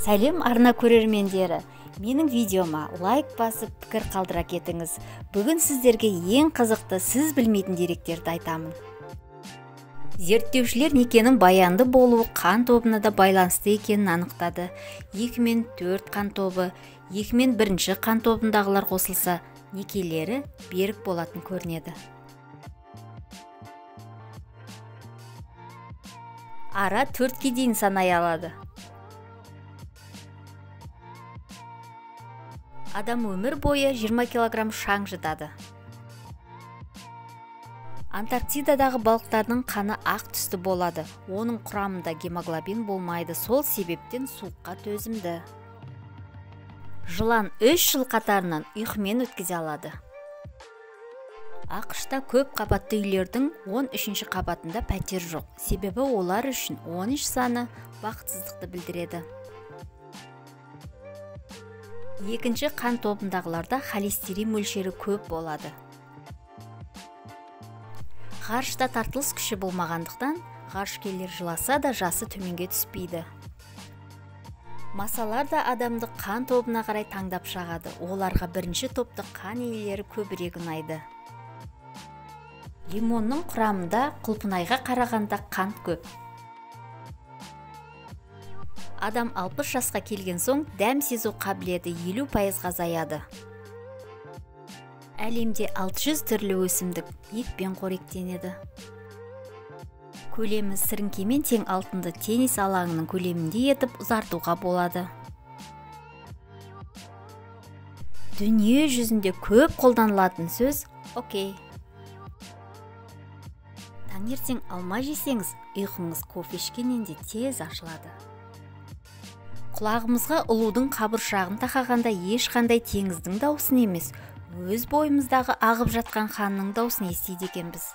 Сәлем арна көрермендері! Менің видеома лайк басып, пікір қалдыра кетіңіз. Бүгін сіздерге ең қызықты сіз білмейтін деректерді айтамын. Зерттеушілер некенің баянды болуы қан тобына да байланысты екенін анықтады. 2 мен 4 қан тобы, 2 мен 1 қан тобындағылар қосылса, некелері берік болатын көрінеді. Ара 4-ке дейін санай алады. Адам өмір бойы 20 килограмм шаң жұтады. Антарктидадағы балықтардың қаны ақ түсті болады. Оның құрамында гемоглобин болмайды, сол себептен суыққа төзімді. Жылан 3 жыл қатарынан ұйқымен өткізе алады. АҚШ-та көп қабатты үйлердің 13-ші қабатында пәтер жоқ. Себебі олар үшін 13 саны бақытсыздықты білдіреді. Екінші қан тобындағыларда холестерин мөлшері көп болады. Ғарышта тартылыс күші болмағандықтан, ғарышкерлер жыласа да жасы төменге түспейді. Масалар да адамды қан тобына қарай таңдап шағады. Оларға бірінші топты қан иелері көбірек ұнайды. Лимонның құрамында құлпынайға қарағанда қант көп. Адам 60 жасқа келген соң дәм сезу қабілеті 50%-ға азаяды. Әлемде 600 түрлі өсімдік етпен қоректенеді. Көлемі сіріңкемен тең алтынды теннис алаңының көлеміндей етіп ұзартуға болады. Дүние жүзінде көп қолданылатын сөз «окей». Таңертең алма жесеңіз, ұйқыңыз кофе ішкеннен де тез ашылады. Құлағымызға ұлудың қабыршағын тақағанда ешқандай теңіздің даусын емес, өз бойымыздағы ағып жатқан ханның даусын естиді екенбіз.